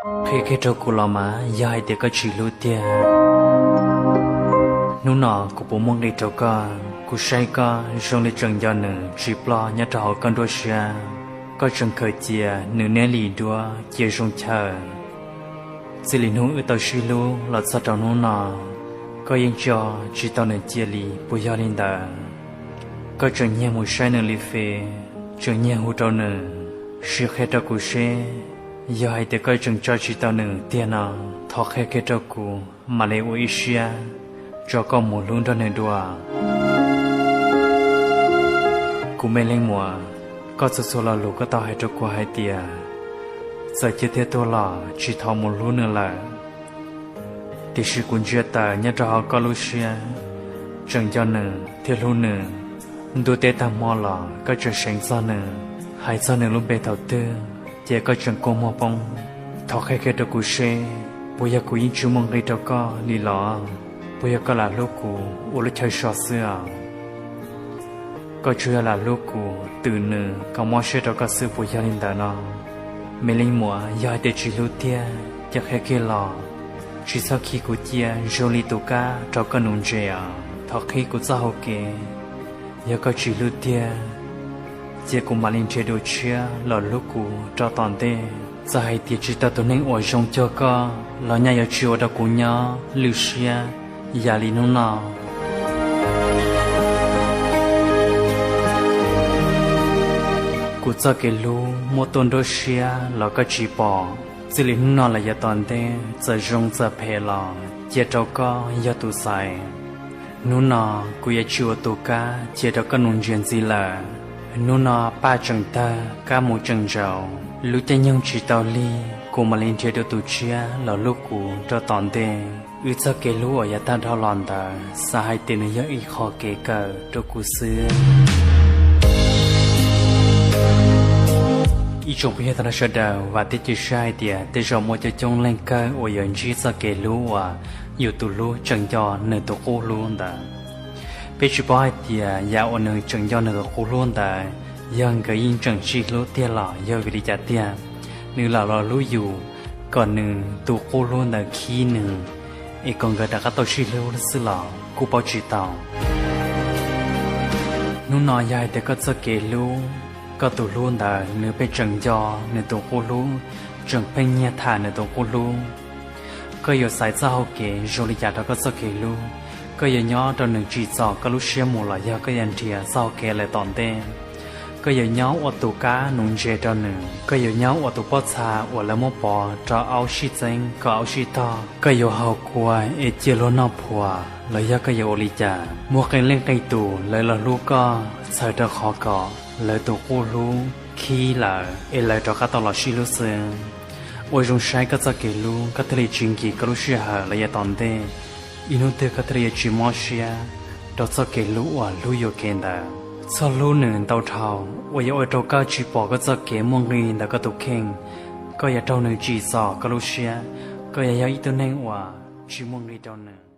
Qhia kiag rau kuv los mas yog hais tias koj tsis hlub tiag, hnub no kuv puas muaj nqis rau koj? Kuv saib koj zoo li tseem nco nws tsis ploj nyob rau hauv koj nruab siab. Koj tseem khaws cia nws niaj li duab cia zoo chaw. Txij li hnub wb tau sib hlub los txog rau hnub no, koj yeej tso tsis tau nws cia li puas yog li ntawd? Koj tseem nyiag mus saib nws li fes, tseem nyiag hu rau nws, sim qhia rau kuv seb yog hais tias koj tseem tso tsis tau nws tiag no, thov qhia kiag rau kuv mam li ua ib siab tso koj mus hlub nrog nws dua. Kuv me leej muam, koj txhua txhua lo lus koj tau hais rau kuv hais tias txawm cia thiaj tuag los tsis thov mus hlub nws lawm. Tiam sis kuv ntsia tawm nyob rau hauv koj lub siab, tseem nco nws thiab hlub nws. Ntuj teb tag hmo los koj tseem seev txog nws, hais txog nws lub npe thaum twg ces koj tseem kua muag poob. Thov qhia kiag rau kuv seb puas yog kuv yeej tsis muaj nqis rau koj li los? Puas yog koj lam hlub kuv ua lub chaw so xwb os? Koj tsuas yog lam hlub kuv twm nws kom mob siab rau koj xwb puas yog li ntawd no? Me leej muam, yog hais tias tsis hlub tiag ces qhia kiag los, tsis txhob khi kuv cia zoo li tus kab rau koj nuv ntses os. Thov qhib kuv txoj hau kev, yog koj tsis hlub tiag ces kuv mam li nrhiav dua tshiab los hlub kuv rau tom ntej. Txawm hais tias tsis tau tus neeg uas zoo cuag koj los nyaj yuav tsis ua rau kuv nyob lwj siab yam li hnub no. Kuv txoj kev hlub muaj tuaj nruab siab los koj tsis pom. Txij li hnub no los yav tom ntej txawm zoo txawm phem los cia rau koj yog tus xaiv. Hnub no kuv yuav tsis ua tus kab cia rau koj nuv ntses ntxiv lawm. Hnub no paj tseem tawg kab mus tseem ntsaus, lub caij nyoog tsis tau lig kuv mam li nrhiav dua tus tshiab los hlub kuv rau tom ntej. Wb txoj kev hlub uas yav tag dhau los ntawd xav hais tias nws yog ib qho kev kawm rau kuv xwb. Ib tsoom phooj ywg tag nrho sawv daws, vam thiab cia siab hais tias tej zaum muaj coob coob leej kawg uas yuav ntsib txoj kev hlub uas yus tus hlub tseem nco nws tus qub hlub ntawd. Peb tsis paub hais tias yam uas nws tseem nco nws tus qub hlub ntawd yog nkawd yeej tseem sib hlub tiag los yog vim li cas tiag, nws lam los hlub yus kom nws tus qub hlub ntawd khib nws es kom nkawd rov qab tau sib hlub xwb los kuj paub tsis tau. Hnub no yog hais tias koj txoj kev hlub, koj tus hlub ntawd nws pheej tseem nco nws tus qub hlub, tseem pheej nyiag tham nws tus qub hlub, koj yuav xaiv txoj hau kev zoo li cas rau koj txoj kev hlub? Koj yuav nyob rau nws tsim txom koj lub siab mus los yog koj yuav nrhiav txoj hau kev lawm tom ntej? Koj yuav nyob ua tus kab nuv ntses rau nws? Koj yuav nyob ua tus pob txha uas lawv muab pov rau aub sib txeeb kom aub sib tog? Koj yuav haus kua es cia luag noj phuas los yog koj yuav ua li cas? Muaj qee leej qee tus lawv los hlub koj txhawm rau qhov kom lawv tus qub hlub khib lawm es lawv rov qab tau los sib hlub xwb. Ua zoo saib koj txoj kev hlub, koj thiaj li tsis nkis koj lub sij hawm los yav tom ntej. Ib hnub twg koj thiaj li yuav tsis mob siab rau txoj kev hlub uas hlub yuam kev ntawd. Txhob hlub nws ntau dhau uas yuav ua rau koj tsis pom koj txoj kev muaj nqis ntawm koj tus kheej. Koj yuav raug nws tsim txom koj lub siab, koj yuav yog ib tug neeg uas tsis muaj nqis rau nws.